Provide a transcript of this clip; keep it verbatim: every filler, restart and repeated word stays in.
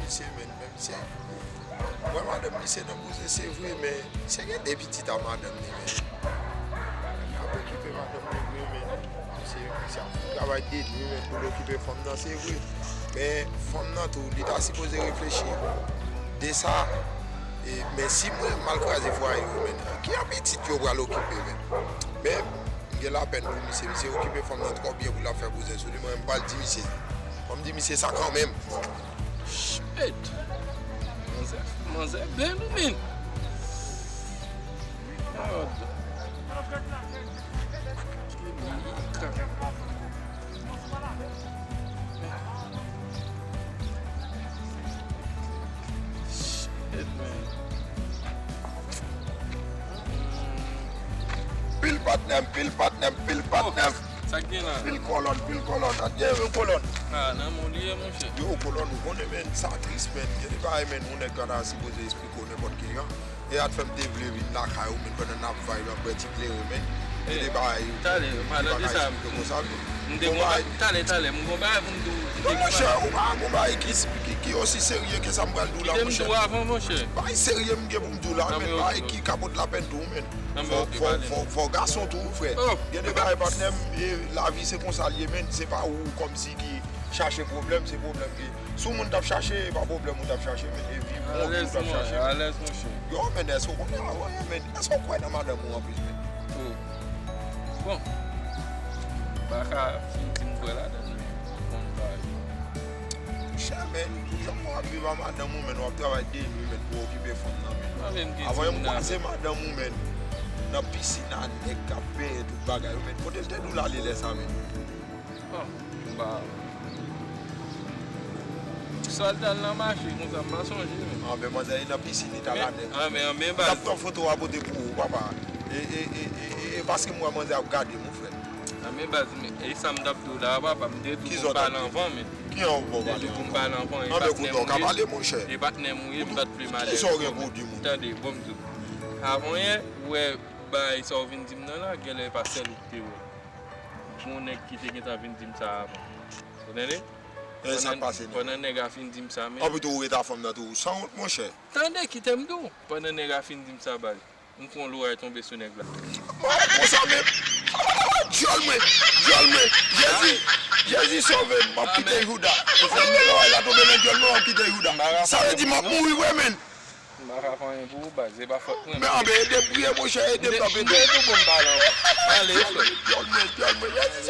Misye menm, men misye, mwen madanm misye nan bouzen, se vre, men misye gen de pitit a madanm li, men. Li ap okipe madanm li vre, men misye, misye ap fè travay de nwi, men pou l okipe fanm nan, se vre. Men fanm nan tou, li ta sipoze reflechi de sa. E, men si mwen m al kraze fwaye yo, men ki jan pitit yo pral okipe, men? Men m gen lapèn pou misye, misye okipe fanm nan twò byen pou l ap fè bouzen sou li, mwen m pral di misye. Fò m di misye sa kanmenm. Shit! Manzè, manzè bèl wi, men. Lòd. Shit, man. Pil patnè m, pil patnè m, pil patnè m. Sa k gen la? Pil kolòn, pil kolòn, sa gen yon kolòn. Ah, nan men w li ye, monchè. Yo, kolòn, ou konnen, men, sa tris, men. Gen de bagay, men, yon nèg ka ta sipoze esplike w nenpòt ki jan. E sa t fè m te vle vin lakay ou, men, pandan n ap vibe, n ap bwè ti kleren, men. Gen de bagay, talè, m pa tande sa. Konsa, m te gon bagay, talè, talè, m gon bagay pou m di w. Non, monchè, ou pa gon bagay ki, ki, ki osi serye ke sa m pral di w la, monchè. Kite m di w avan, monchè. Bagay serye m gen pou m di w la, men, bagay ki ka pote lapèn tou, men. Fò, fò, fò, fò gason tou, frè. Gen de bagay, patnè m, e, lavi se konsa l ye, men, se pa ou kòmsi ki chache pwoblèm, se pwoblèm li. Si yon moun t ap chache, e pa pwoblèm ou t ap chache, men, e vi bon vi ou t ap chache. Alèz, monchè. Yo, men, èske w konnen avan, men, èske w kwè nan madanm ou anpil, men? Oh. Bon. M pa ka fin di m kwè ladan l, men. Bon, bagay. Monchè, men, pou jan w ap viv a madanm ou, men, w ap travay de nwi, men, pou okipe fanm nan, men. Avan yon kwaze madanm ou, men, nan pisin a nèg k ap benyen tout bagay yo, men, kote l te di w l ale lè sa, men? Bon, m pa. Sa l t al nan mache konsa, m pa sonje, men. Anben, manzè, e nan pisin li t al a nèg. Anben, anben, baz. M t ap pran foto a pote pou ou, papa. E, e, e, e, e, e paske m wè manzè ap gade m, wi, frè. Anben, baz, men, e sa m t ap di w la, papa, m te di w pou m pale anvan, men. Ki an w pale anvan? M te di w pou m pale anvan, e patnè m ou ye. Anben, kounye a w ka pale, monchè. E patnè m ou ye, m pa t vle malè. Kisa w gen pou w di moun? Tande, bon, m di w. Avan yè, ou wè, bagay sa w vin di m nan la, genlè e pa sèl ou ki te wè. Gon nèg ki te gentan vin di m sa avan. Ou tande? E sa k pase, non? Pandan nèg la fin di m sa, men. Anpi tou, ou ret a fanm nan tou. Sanwont, monchè. Tande, kite m di w. Pandan nèg la fin di m sa, baz, m fè yon loray tonbe sou nèg la. Mwen konsa menm. Ah, dyòl mwen, dyòl mwen. Jezi, Jezi sove m, m ap kite Jouda. Ou fè loray la tonbe nan dyòl mwen, m ap kite Jouda. Sa vle di m ap mouri vre, menn. M pa ka fè anyen pou ou, baz, se pa fòt mwen. Men anben, ede m priye, monchè, ede m kanpe. M te di w pou m pale anvan. Ale, frè. Dyòl mwen, dyòl mwen, Jezi,